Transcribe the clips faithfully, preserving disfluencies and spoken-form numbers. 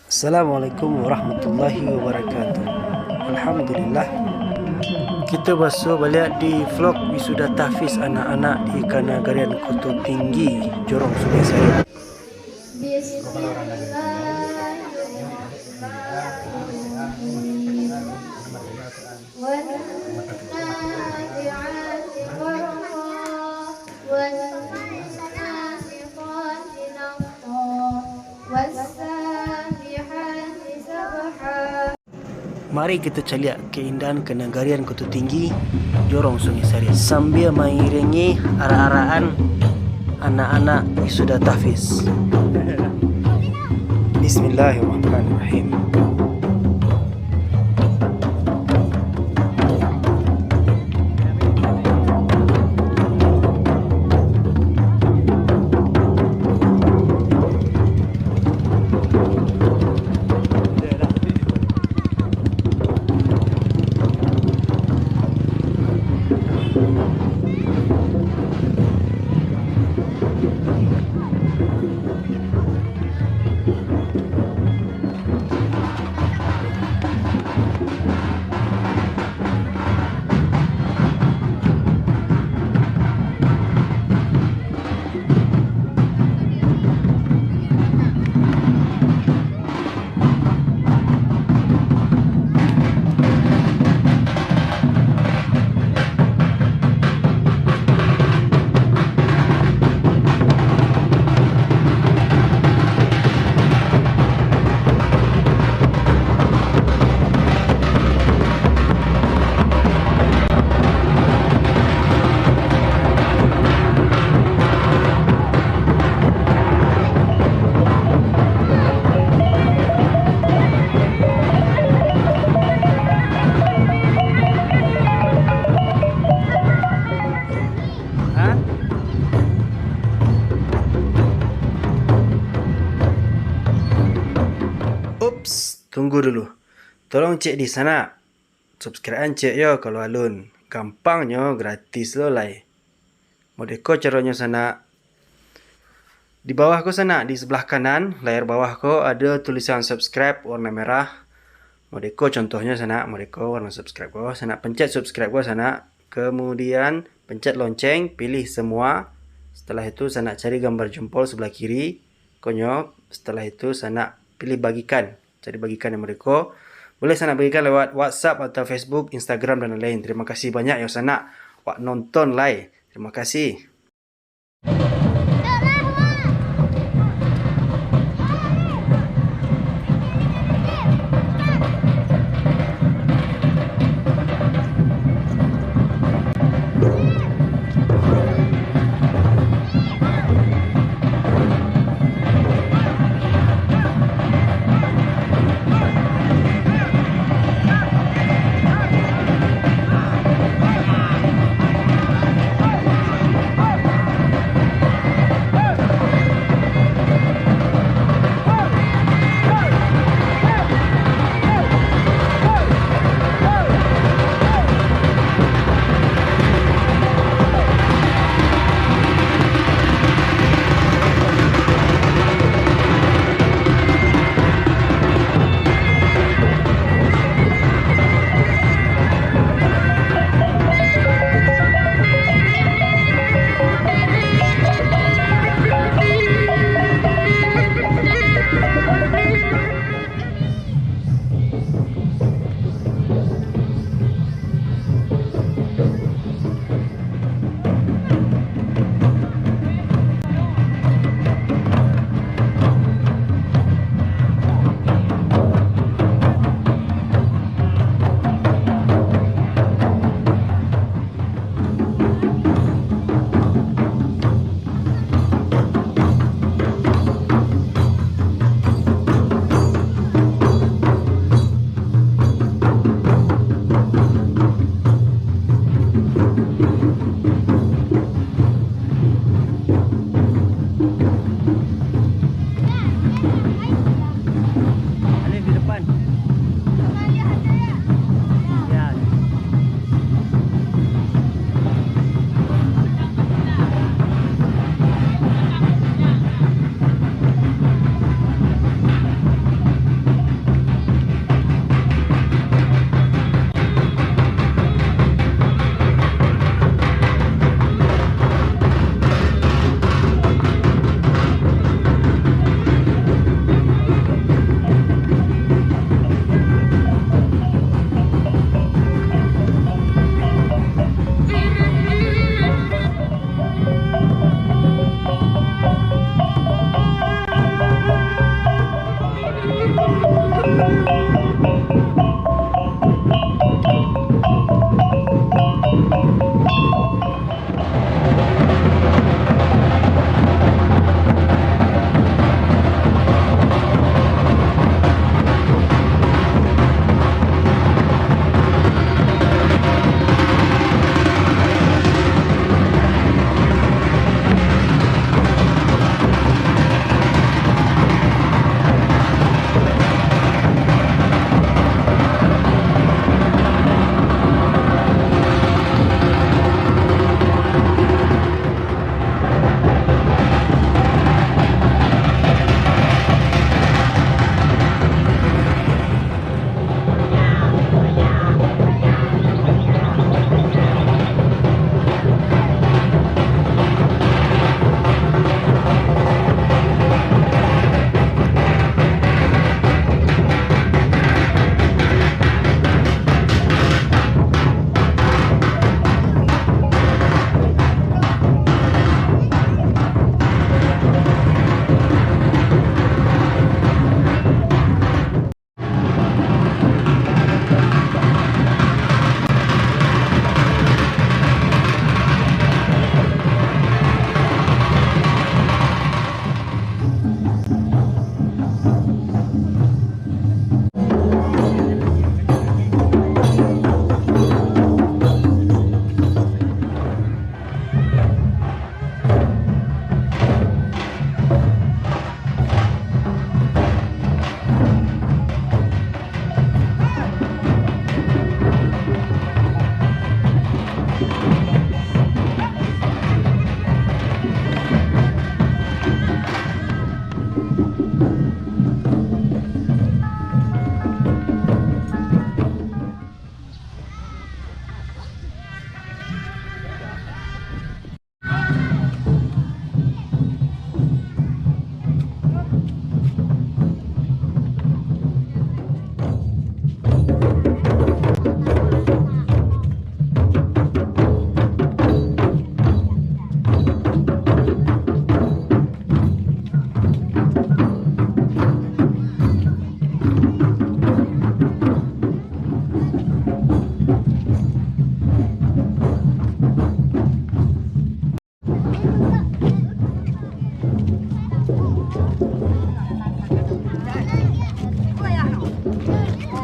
Assalamualaikum warahmatullahi wabarakatuh. Alhamdulillah. Kita basuo baliak di vlog wisuda tahfiz anak-anak di Kanagarian Koto Tinggi, Jorong Sungai Sariak. Bismillahirrahmanirrahim. والنازعات غرقا، والناشطات نشطا، والسابحات سبحا. Mari kita caliak keindahan Kanagarian Koto Tinggi, Jorong Sungai Sariak, sambia mairingi arak-arakan anak-anak wisuda tahfiz. Bismillahirrahmanirrahim. Hah? Ups, tunggu dulu. Tolong cek di sanak. Subscribe-an cek yo kalau alun. Gampang nyo, gratis lo lai. Modeko caronyo sanak. Di bawah ko sanak, di sebelah kanan, layar bawah ko ado tulisan subscribe warna merah. Modeko contohnyo sanak, modeko warna subscribe ko. Sanak pencet subscribe ko sanak. Kemudian pencet lonceng, pilih semua. Setelah itu sanak cari gambar jempol sebelah kiri. Konyo, setelah itu sanak pilih bagikan. Cari bagikan yang mereka. Boleh sanak bagikan lewat WhatsApp atau Facebook, Instagram, dan lain-lain. Terima kasih banyak yo sanak wak nonton lai. Terima kasih.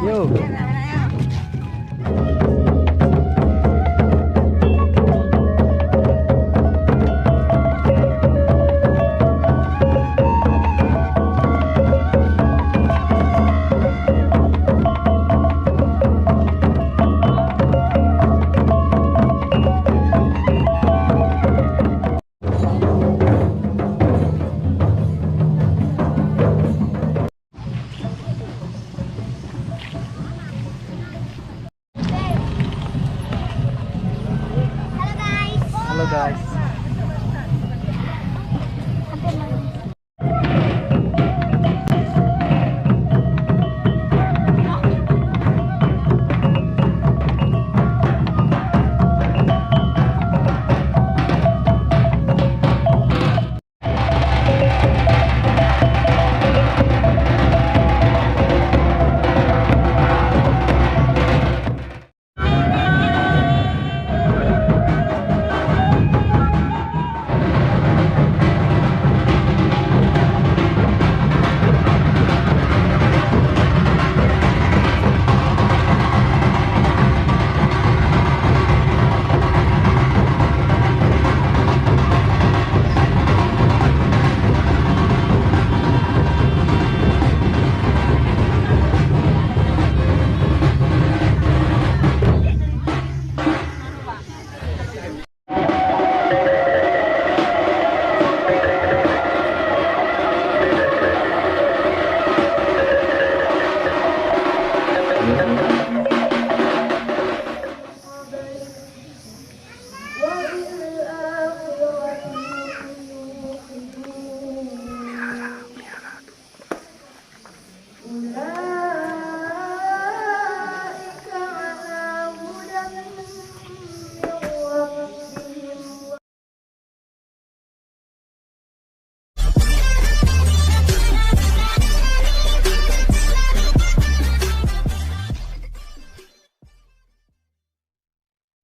Yo.